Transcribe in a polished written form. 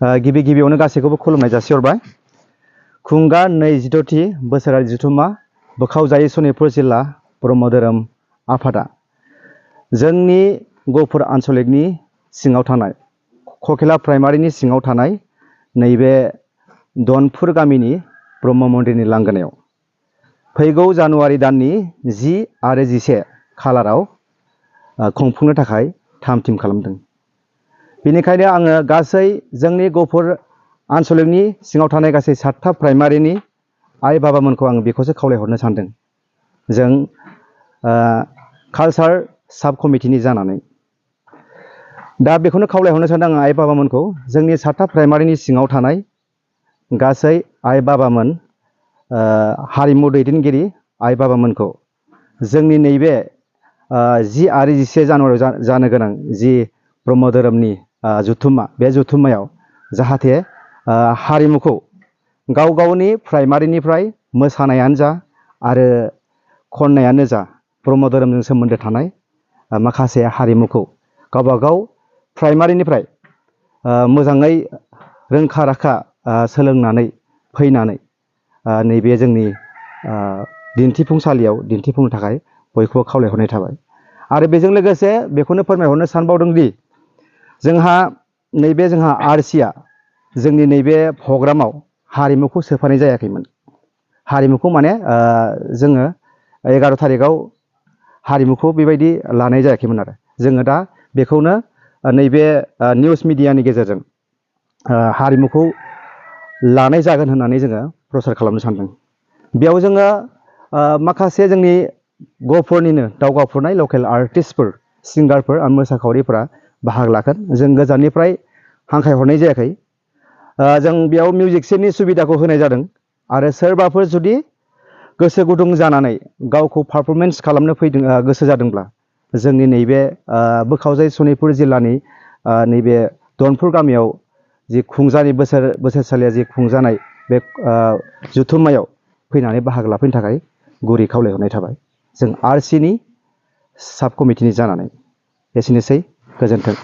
गिबि गिबियावनो गासैखौबो खुलुमनाय जासिहरबाय। खुंगा 26थि बोसोरारि जथुम्मा बोखावजायै सनितपुर जिल्ला ब्रह्म धोरोम आफादा जोंनि गहपुर आन्सलिकनि सिङाव थानाय खखेला प्राइमारिनि सिङाव थानाय नैबे दनपुर गामिनि ब्रह्म मन्दिरनि लांगोनायाव फैगौ जानुवारि दाननि 10 आरो 11 खालाराव खुंफुंनो थाखाय थाम थिम खालामदों। बेनिखायनो आङो गासै जोंनि गहपुर आन्सलिकनि सिङाव थानाय गासै 7था प्राइमारिनि आइ बाबामोनखौ आं बेखौसो खावलायहरनो सानदों। जों कालचार साब कमिटिनि जानानै दा बेखौनो खावलायहरनो सानदों आं आइ बाबामोनखौ जोंनि 7था प्राइमारिनि सिङाव थानाय गासै आइ बाबामोन हारिमु दैदेनगिरि आइ बाबामोनखौ जोंनि नैबे 10 आरो 11 जानुवारियाव जानो गोनां जि ब्रह्म धोरोमनि जथुम्मा बे जथुम्मायाव जाहाथे हारिमुखौ गाव गावनि प्राइमारिनिफ्राय मोसानायानो जा आरो खन्नायानो जा ब्रह्म धोरोमजों सोमोन्दो थानाय माखासे हारिमुखौ गावबा गाव प्राइमारिनिफ्राय मोजाङै रोंखा राखा सोलोंनानै फैनानै नैबे जोंनि दिन्थिफुंसालियाव दिन्थिफुंनो थाखाय बयखौबो खावलायहरनाय थाबाय। आरो बेजों लोगोसे बेखौनो फोरमायहरनो सानबावदों दि जोंहा आरसिआ जोंनि नैबे प्रग्रामाव हारिमुखौ सोफानाय जायाखैमोन। हारिमुखौ माने जोङो 11 थारिखआव हारिमुखौ बेबायदि लानाय जायाखैमोन आरो जोङो दा बेखौनो नैबे निउस मिडियानि गेजेरजों हारिमुखौ लानाय जागोन होननानै जोङो प्रसार खालामनो सानदों। बेयाव जोङो माखासे जोंनि गहपुरनिनो दावगाफुनाय लकेल आर्टिस्टफोर सिंगारफोर आरो मोसाखावरिफोरा बाहागो लागोन। जों गोजाननिफ्राय हांख्रायहरनाय जायाखै। जों बेयाव मिउजिक सेटनि सुबिदाखौ होनाय जादों आरो सोरबाफोर जुदि गोसो गुदुं जानानै गावखौ पारफरमेन्स खालामनो फैदों गोसो जादोंब्ला जोंनि नैबे बोखावजायै सनितपुर जिल्लानि नैबे दनपुर गामियाव जि खुंजानाय बोसोरसालिया जि खुंजानाय बे जथुम्मायाव फैनानै बाहागो लाफैनो थाखाय गुरै खावलायहरनाय थाबाय जों आरसिनि साब कमिटिनि जानानै। एसेनोसै, गोजोन्थों।